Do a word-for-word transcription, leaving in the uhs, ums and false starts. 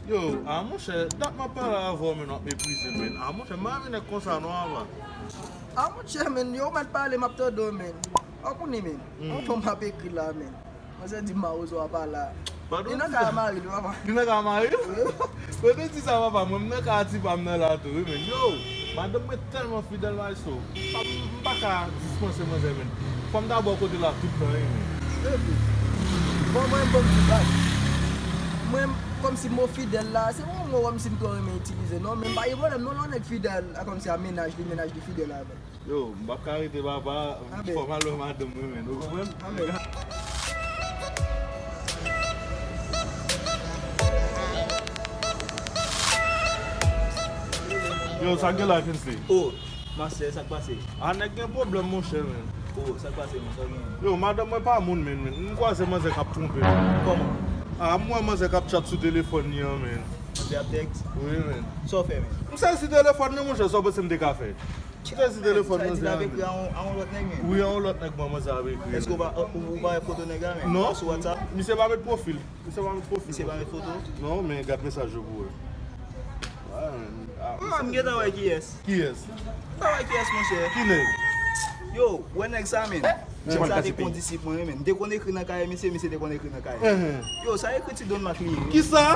Yo, a monchè, dat m ap pale avè w, men w ap meprize m, men. A monchè, m pa renmen nèg konsa non, apa. A monchè, men, yo mèt pale, m ap tande w, men. Ou konnen, men. Yon fanm ap ekri la, men. Manzè di mawozo a pa la. Li nan kay a mari l, papa. Li nan kay a mari l? Wi. Mwen te di sa, papa, mwen, m nan kay a tipa m nan la tou, wi, men. Yo, madanm mwen tèlman fidèl, maestro. M pa, m pa ka dispanse manzè, men. Fò m ta bò kote la tout tan, wi, men. Epi, bon, mwen, bon, m di bak. Mwen, kòmsi mo fidèl la, se yon mo kòmsi m twò renmen itilize, non, men m pa gen pwoblèm, non, lè yon nèg fidèl, a, kòmsi a mennaj li, mennaj li fidèl avè l. Yo, m p ap ka rete, papa, fò m al wè madanm mwen, men, ou konprann? Yo, sa k gen la, Kinsley? Oh, masè, sa k pase? A, nèg gen pwoblèm, monchè, men. Oh, sa k pase, men, sa w gen? Yo, madanm mwen pa moun, men, men. M kwaze manzè k ap twonpe m. Kòman? A, m wè manzè k ap tchat sou telefòn li an, men. Manzè ap tèks? Wi, men. Sa w fè, men? M sezi telefòn nan, monchè, sa w panse m te ka fè? Chèzi telefòn manzè a, men. Sa vle di l ap ekri a yon, a yon lòt nèg, men. Wi, a yon lòt nèg manzè ap ekri. Èske ou pa, ou, ou pa wè foto nèg la, men? Non. Sou WhatsApp? Misye pa met pwofil. Misye pa met pwofil. Misye pa met foto? Non, men gad mesaj yo pou wè. Ah, men. Ah, m gentan wè kiyès. Kiyès? M gentan wè kiyès, monchè. Ki nèg? Yo, wè nèg sa, men. Nèg sa te kondisip mwen, men. M te konn ekri nan kaye misye, misye te konn ekri nan kaye. Yo, sa ekriti Don Mark li ye, wi. Kisa?